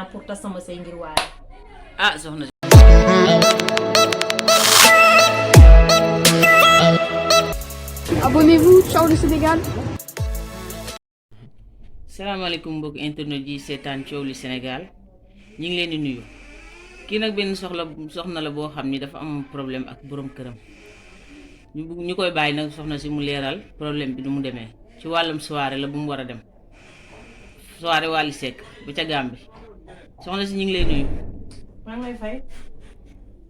naa pour tas sama sëy ngir Wally. ah soxna Abonnez-vous, ciao le Sénégal. salaamaaleykum mbokk internet yi seetaan Coow li Sénégal ñi ngi leen di nuyu kii nag benn soxna la boo xam ni dafa am problème ak borom këram ñu koy bàyyi nag soxna si mu leeral problème bi nu mu demee ci wàllum soirée la bu mu war a dem soirée Wally Seck bu ca Gàmbi soxna si ñu ngi lay nuyu. maa ngi lay fay.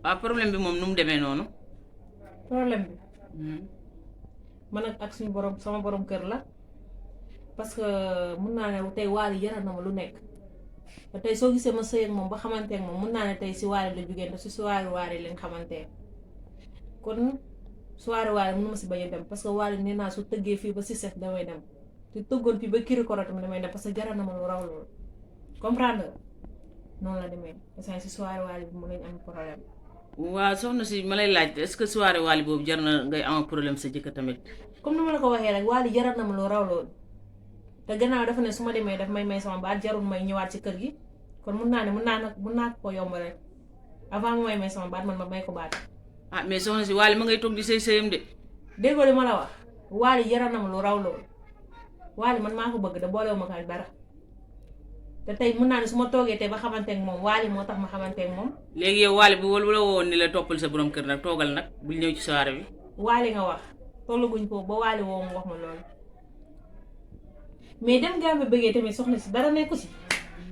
waaw problème bi moom nu mu demee noonu. problème bi. man ak suñu borom sama borom kër la parce que mun naa ne tey Wally jaral na ma lu nekk te tey soo gisee ma sëy ak moom ba xamante ak moom mun naa ne tey si Wally la jógee te si soirée Wally lañ xamante kon soirée Wally mun ma si bañ a dem parce que Wally nee naa su tëggee fii ba si set damay dem te tëggoon fii ba Kirikoro tamit damay dem parce que jaral na ma lu raw loolu comprendre noonu la demee parce que si soirée Wally bi mu lañ am problème. waaw soxna si ma lay laaj est-ce que soirée Wally boobu jar na ngay am problème sa jëkkër tamit. comme ni ma la ko waxee rek Wally jaral na ma lu raw loolu te gannaaw dafa ne su ma demee daf may sama baat jarul may ñëwaat ci kër gi kon mun naa ko yomb rek avant mu may sama baat man ma may ko baat. ah mais soxna si Wally ma ngay toog di sëyam de. déggoo li ma la wax Wally jaral na ma lu raw loolu Wally man maa ko bëgg da boolewu ma ko ak dara. te tey mun naa ne su ma toogee tey ba xamante ak moom Wally moo tax ma xamante ak moom. léegi yow Wally bi wala woon ni la toppal sa borom kër nag toogal nag bul ñëw ci soirée bi. Wally nga wax tollaguñ ko ba Wally woo mu wax ma loolu mais dem Gambie bëggee tamit soxna si dara nekku si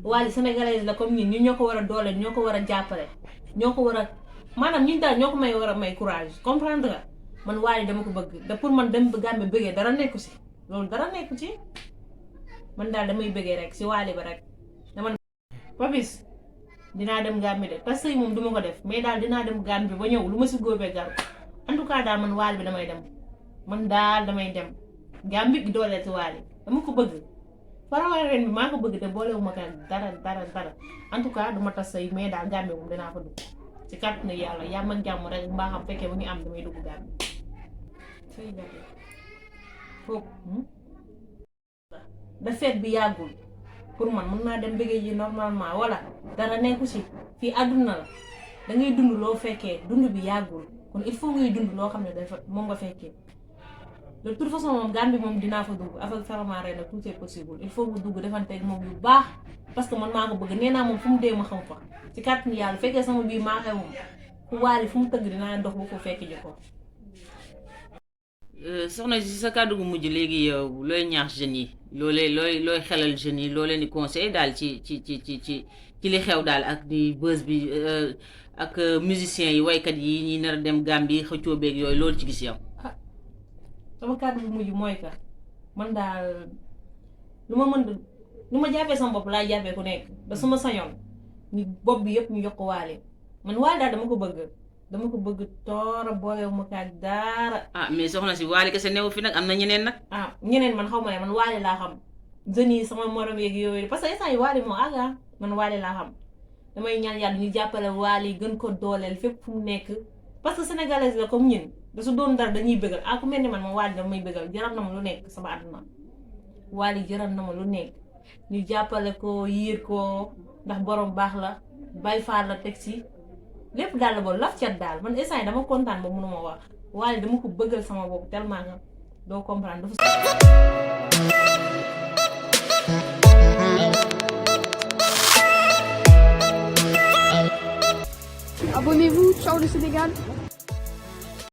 Wally sénégalaise la comme ñun ñoo ko war a dooleel ñoo ko war a jàppale ñoo ko war a maanaam ñun daal ñoo ko war a may courage comprendre nga man Wally dama ko bëgg te pour man dem Gambie bëggee dara nekku si loolu dara nekku ci man daal damay bëggee rek si Wally ba rek. Papis dinaa dem Gambie de parce que moom duma ko def mais daal dinaa dem Gambie ba ñëw lu ma si góobee gar en tout cas daal man Wally bi damay dem man daal damay dem Gambie gi dooleel si Wally dama ko bëgg faraway ren bi maa ko bëgg te boolewuma ko dara en tout cas duma tas say mais daal Gambie moom dinaa fa dugg ci kàttan na yàlla yaa mag jàmm rek mbaa xam fekkee bu ñu am damay dugg Gambie say jafe foofu da feet bi yàggul pour man mën naa dem bëggee ji normalement wala dara nekku si fii àdduna la da ngay dund loo fekkee dund bi yàggul kon il faut ngay dund loo xam ne dafa moom nga fekkee de toute façon moom Gambie moom dinaa fa dugg avec Faramare nag tout est possible il faut mu dugg defanteeg moom yu baax parce que man maa ko bëgg nee naa moom fu mu dee ma xam fa ci kàttanu yàlla fekkee sama biir maa xew moom fu Wally fu mu tëgg dinaa dox ba ko fekk ji ko. soxna si sa kàddu gu mujj léegi yow looy ñaax jeunes yi looy xelal jeunes yi loo leen di conseil daal ci li xew daal ak di buzz bi ak musiciens yi waykat yi ñi nar a dem Gambie xëccoo beeg yooyu loolu ci gis yow. ah sama kàddu gu mujj mooy que man daal lu ma jàppee sama bopp laay jàppee ku nekk da suma sañoon ñu bopp bi yëpp ñu jox ko Wally man Wally daal dama ko bëgg toora boolewu ma ko ak dara. ah mais soxna si Wally kese newu fi nag am na ñeneen nag. ah ñeneen man xaw ma ne man Wally laa xam jeunes yi sama morom yeeg yooyu parce que instant yi Wally moo àgga man Wally laa xam damay ñaan yàlla ñu jàppale Wally gën ko dooleel fépp fu mu nekk parce que sénégalaise la comme ñun da su doon dara dañuy bëggal ah ku mel ni man moom Wally damay bëggal jaral na ma lu nekk sama àdduna Wally jaral na ma lu nekk ñu jàppale ko yiir ko ndax borom baax la bay faar la teg si lépp daal la boobu laf cat daal man instant yi dama kontaan ba mënuma wax Wally dama ko bëggal sama bopp tellement que doo comprendre dafa. Abonnez-vous, ciao le Sénégal.